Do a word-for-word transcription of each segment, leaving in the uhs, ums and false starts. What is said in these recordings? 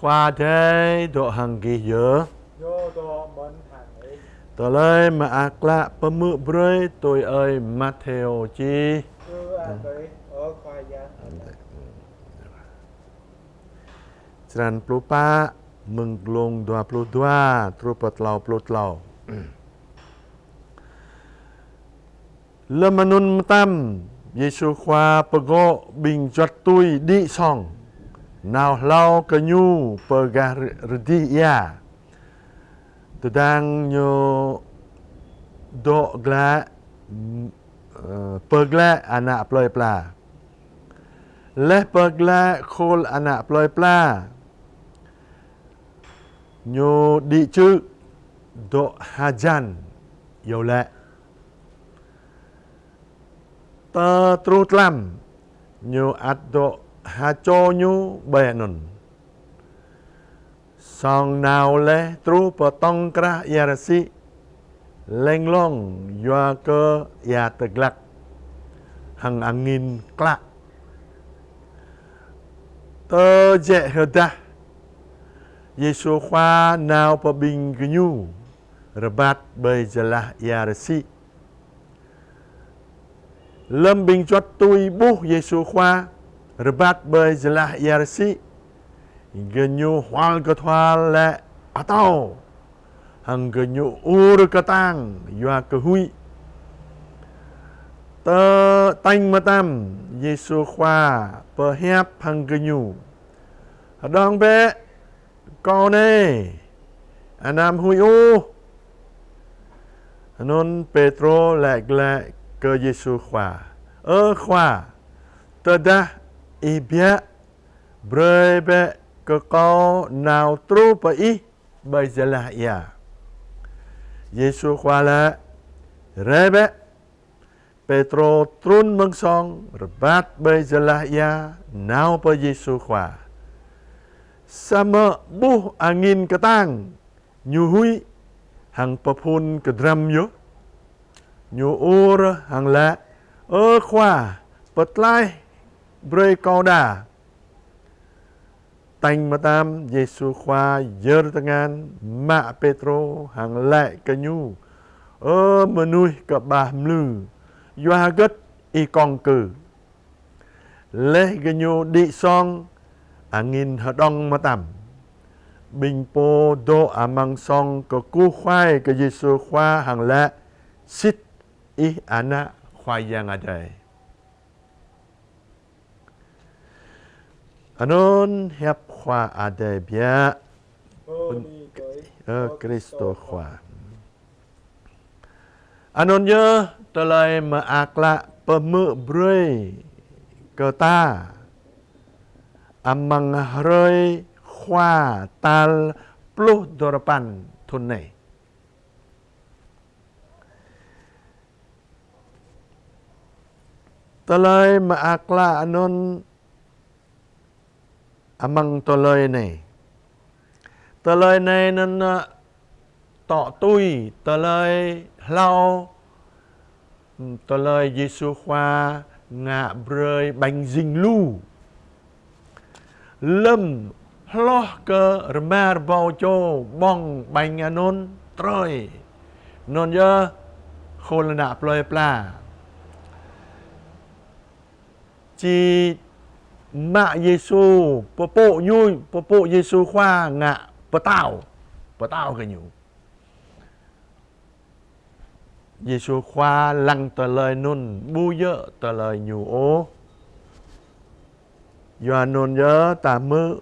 Khua Adai dŏ hăng gih yơh. Yơh dŏ mơ̆n hăng ih. Tơlơi mơak klă pơhmư̆ brơi tui ơi Matthêô čih. Ư-ang kơ ih, ơ Khua Yang. Črăn pluh pă, mơ̆ng glông dua pluh dua truh pơ klâo pluh klâo. Lơm anŭn mơtam, Yêsu Khua pơgŏ ƀing juăt tui đĭ song, nao hlâo kơ Ñu pơ gah rơdih ia. Tơdang Ñu dŏ glaĭ, ơ, pơ glaĭ ană plơi pla. Laih pơ glaĭ khul ană plơi pla, Ñu đĭ čư̆ dŏ hơjăn iâu laĭ. Tơ truh tlam, Ñu ăt dŏ ha čô Ñu ƀơi anŭn. Song nao laih truh pơ tŏng krah ia rơsĭ, leng lŏng yua kơ ia tơglăk hăng angin klă. Tơjĕ hơdah, Yêsu Khua nao pơ ƀing gơñu, rơbat ƀơi jơlah ia rơsĭ. Lơm ƀing juăt tui ƀuh Yêsu Khua rơbat ƀơi jơlah ia rơsĭ, gơñu hual kơthual laĭ: Atâo! Hăng gơñu ur kơtang yua kơ huĭ. Tơ tañ mơtam, Yêsu Khua pơhiăp hăng gơñu: Hơđong bĕ, Kâo anai, anăm huĭ ôh. Anŭn Pêtrô laĭ glaĭ kơ Yêsu Khua: Ơ Khua, tơdah Ih biă, brơi bĕ kơ kâo nao truh pơ Ih ƀơi jơlah ia. Yêsu Khua laĭ: Rai bĕ. Pêtrô trŭn mơ̆ng song, rơbat ƀơi jơlah ia, nao pơ Yêsu Khua. Samơ̆ ƀuh angin kơtang, ñu huĭ hăng pơphun kơdrăm yơh. Ñu ur hăng laĭ: Ơ Khua, pơtlaih brơi kâo đa. Tañ mơtam, Yêsu Khua yơr tơngan mă Pêtrô hăng laĭ kơ ñu: Ơ mơnuih kơƀah mlư, yua hơget ih kŏng kư? Laih gơñu đĭ song, angin hơđong mơtam. Ƀing pô dŏ amăng song kơkuh kuai kơ Yêsu Khua hăng laĭ: Sĭt Ih Ană Khua Yang Adai. Anŭn hiăp Khua Adai biă. Bơni kơ Ih, ơ Krist Khua. Anŭn yơh tơlơi mơak klă pơhmư̆ brơi kơ ta amăng hrơi Khua tal pluh duapăn thŭn anai. Tơlơi mơak klă anŭn amăng tơlơi anai. Tơlơi anai anŭn, ơ, tŏ tui tơlơi hlâo, tơlơi Yêsu Khua ngă brơi ƀañ jing lu. Lơm hloh kơ rơma rơbâo čô ƀơ̆ng ƀañ anŭn trơi. Anŭn yơh khul ană plơi pla či mă Yêsu, pơpŭ ñu, pơpŭ Yêsu Khua ngă pơtao, pơtao kơ ñu. Yêsu Khua lăng tơlơi anŭn ƀu djơ̆ tơlơi ñu ôh. Yua anŭn yơh ta hmư̆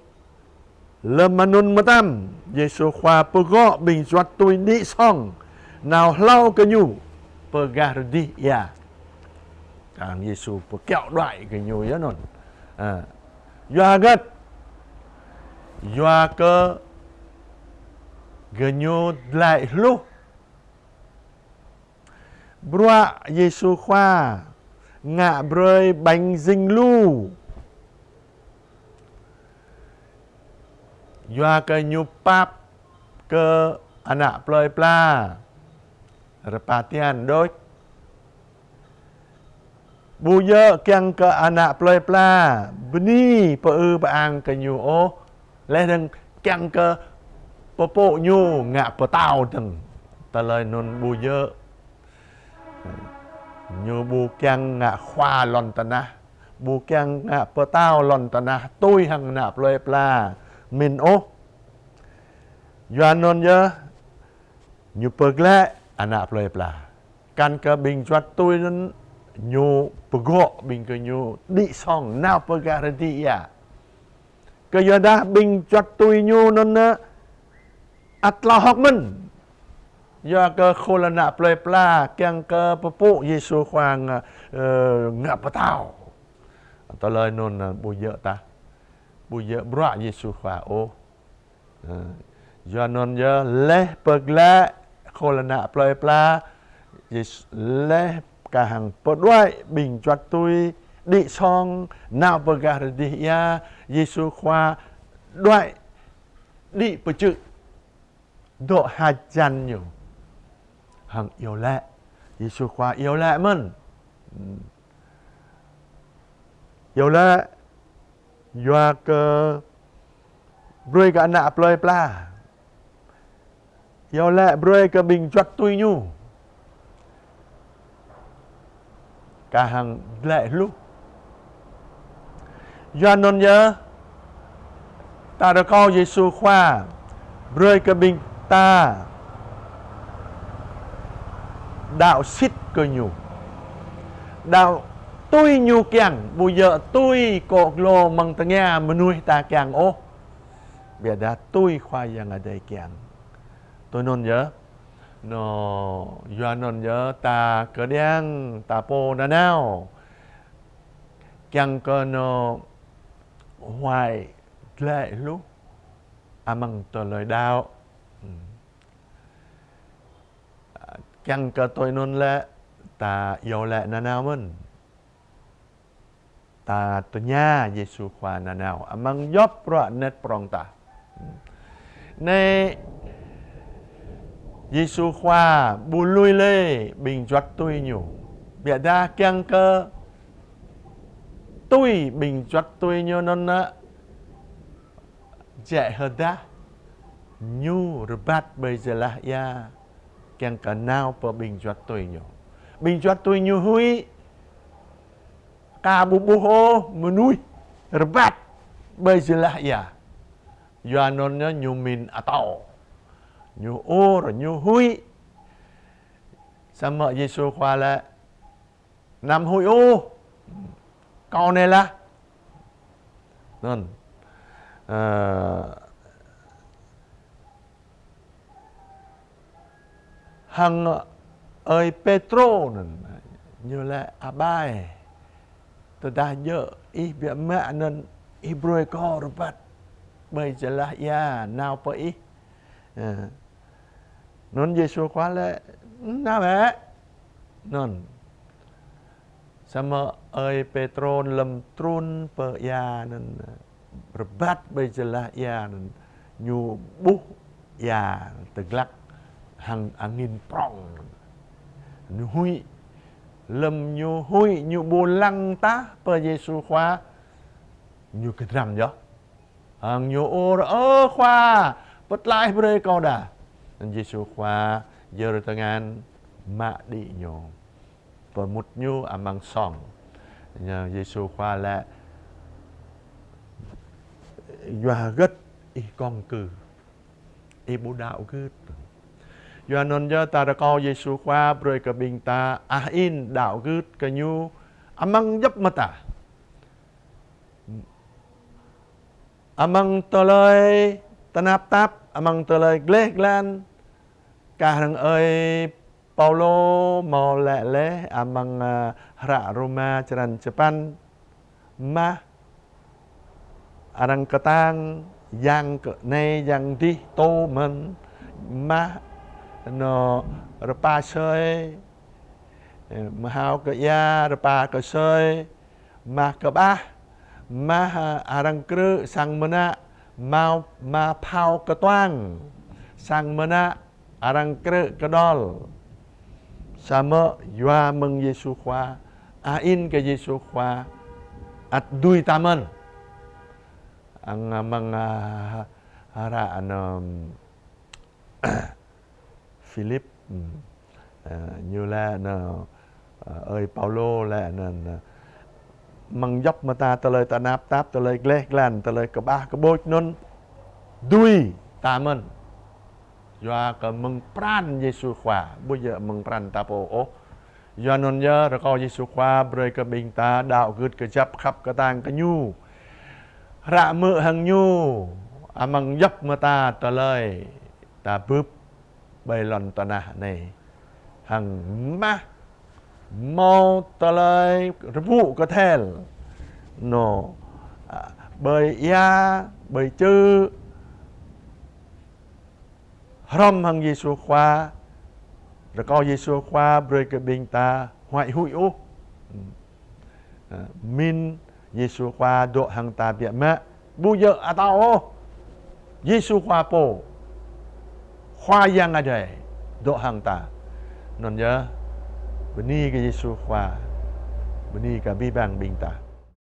lơm anŭn mơtam, Yêsu Khua pơgŏ ƀing juăt tui đĭ song nao hlâo kơ ñu pơ gah rơdih ia. Kang Yêsu pơkiaŏ đuaĭ kơ ñu yơh anŭn. Ơ. Yua hơget? Yua kơ gơñu glaĭ hluh. Bruă Yêsu Khua ngă brơi ƀañ jing lu. Yua kơ ñu pap kơ ană plơi pla rơpa tian đôč. Ƀu djơ̆ kiăng kơ ană plơi pla bơni pơư pơang kơ ñu ôh, laih dơ̆ng kiăng kơ pơpŭ ñu ngă pơtao dơ̆ng. Tơlơi anŭn ƀu djơ̆. Ñu ƀu kiăng ngă khua lŏn tơnah, ƀu kiăng ngă pơtao lŏn tơnah tui hăng ană plơi pla mĭn ôh. Yua anŭn yơh, ñu pơglaĭ ană plơi pla. Kăn kơ ƀing juăt tui anŭn ñu pơgŏ ƀing gơñu đĭ song nao pơ gah rơdih ia. Kơ yua dah ƀing juăt tui ñu anŭn, ơ, ăt tlao hơ̆k mơ̆n. Yua kơ khul ană plơi pla kiăng kơ pơpŭ Yêsu Khua ngă, ơ, ngă pơtao. Tơlơi anŭn, ơ, ƀu djơ̆ tah. Ƀu djơ̆ bruă Yêsu Khua ôh. Ơ, yua anŭn yơh laih pơglaĭ khul ană plơi pla, Yêsu laih kah hăng pơđuaĭ ƀing juăt tui đĭ song nao pơ gah rơdih ia, Yêsu Khua đuaĭ đĭ pơčư̆ dŏ hơjăn ñu. Hăng iâu laĭ, Yêsu Khua iâu laĭ mơ̆n. Iâu laĭ yua kơ brơi kơ ană plơi pla. Iâu laĭ brơi kơ ƀing juăt tui ñu. Kah hăng glaĭ hluh. Yua anŭn yơh, ta rơkâo Yêsu Khua brơi kơ ƀing ta đaŏ sĭt kơ ñu. Đaŏ tui ñu kiăng, ƀu djơ̆ tui kơ glô amăng tơngia mơnuih ta kiăng ôh. Biă dah tui Khua Yang Adai kiăng. Tui anŭn yơh. Anŏ, yua anŭn yơh ta kơđiăng, ta pô nanao. Kiăng kơ anŏ huai glaĭ hluh amăng tơlơi đaŏ. Kiăng kơ tui anŭn lĕ ta iâu laĭ nanao mơ̆n. Ta tơña Yêsu Khua nanao amăng djŏp bruă anet prong ta. Anai Yêsu Khua ƀu lui lĕ ƀing juăt tui ñu. Biă dah kiăng kơ tui ƀing juăt tui ñu anŭn, ơ, jĕ hơdah ñu rơbat ƀơi jơlah ia kiăng kơ nao pơ ƀing juăt tui ñu. Ƀing juăt tui ñu huĭ, ka ƀu ƀuh ôh mơnuih rơbat ƀơi jơlah ia. Yua anŭn yơh ñu mĭn atâo. Ñu ur, ñu huĭ. Samơ̆ Yêsu Khua laĭ, anăm huĭ ôh. Kâo anai lah. Anŭn. Ơ, hăng ơi Pêtrô anŭn, ñu laĭ: A ƀai, tơdah djơ̆ ih biă mă anŭn ih brơi kâo rơbat ƀơi jơlah ia nao pơ ih. Ơ. Anŭn Yêsu Khua laĭ: Nao bĕ. Anŭn. Samơ̆ ơi Pêtrô lơ̆m trŭn pơ ia anŭn, rơbat ƀơi jơlah ia anŭn, ñu ƀuh ia tơglăk hăng angin prong. Ñu huĭ. Lơ̆m ñu huĭ, ñu ƀu lăng tah pơ Yêsu Khua, ñu kơdram yơh. Hăng ñu ur: Ơ Khua, pơtlaih brơi kâo đa. Anŭn Yêsu Khua yơr tơngan mă đĭ ñu, pơmŭt ñu amăng song. Anŭn Yêsu Khua laĭ: Yua hơgĕt ih kơ̆ng kư, ih ƀu đaŏ gưt. Yua anŭn yơh ta rơkâo Yêsu Khua brơi kơ ƀing ta ăh in đaŏ gưt kơ ñu amăng djŏp mơta. Amăng tơlơi tơnap tap, amăng tơlơi gleh glan, kah hăng ơi Paulô hmâo laĭ laih amăng, ơ, hră Rôma črăn sapăn, mah arăng kơtang, yang kơ anai yang dih tŭ mơ̆n, mah anŏ rơpa asơi, ơ, mơhao kơ ia, rơpa kơ asơi, mah kơƀah, mah, ơ, arăng krư̆ sang mơnă, mah, mah phao kơtuang, sang mơnă arăng krư̆ kơđŏl. Samơ̆ yua mơ̆ng Yêsu Khua, ăh in kơ Yêsu Khua, ăt dưi ta mơ̆n. Hăng, ơ, mơ̆ng, ơ, Hră anŭn Philip, ơ, ñu laĭ anŭn, ơ, ơi Paulô laĭ anŭn, ơ, amăng djŏp mơta tơlơi tơnap tap, tơlơi gleh glan, tơlơi kơƀah kơƀôč anŭn dưi ta mơ̆n. Yua kơ mơ̆ng pran Yêsu Khua, ƀu djơ̆ mơ̆ng pran ta pô ôh. Yua anŭn yơh rơkâo Yêsu Khua brơi kơ ƀing ta đaŏ gưt kơjăp khăp kơtang kơ Ñu. Hră hmư̆ hăng Ñu amăng djŏp mơta tơlơi ta bưp ƀơi lŏn tơnah anai. Hăng mah hmâo tơlơi rơbŭ kơthel. Anŭn, ă, ƀơi ia, ƀơi čư̆, hrŏm hăng Yêsu Khua, rơkâo Yêsu Khua brơi kơ ƀing ta huăi huĭ ôh. Ơ, mĭn Yêsu Khua dŏ hăng ta biă mă, ƀu djơ̆ atâo ôh. Yêsu Khua pô, Khua Yang Adai dŏ hăng ta. Anŭn yơh, bơni kơ Yêsu Khua, bơni kơ abih bang ƀing ta.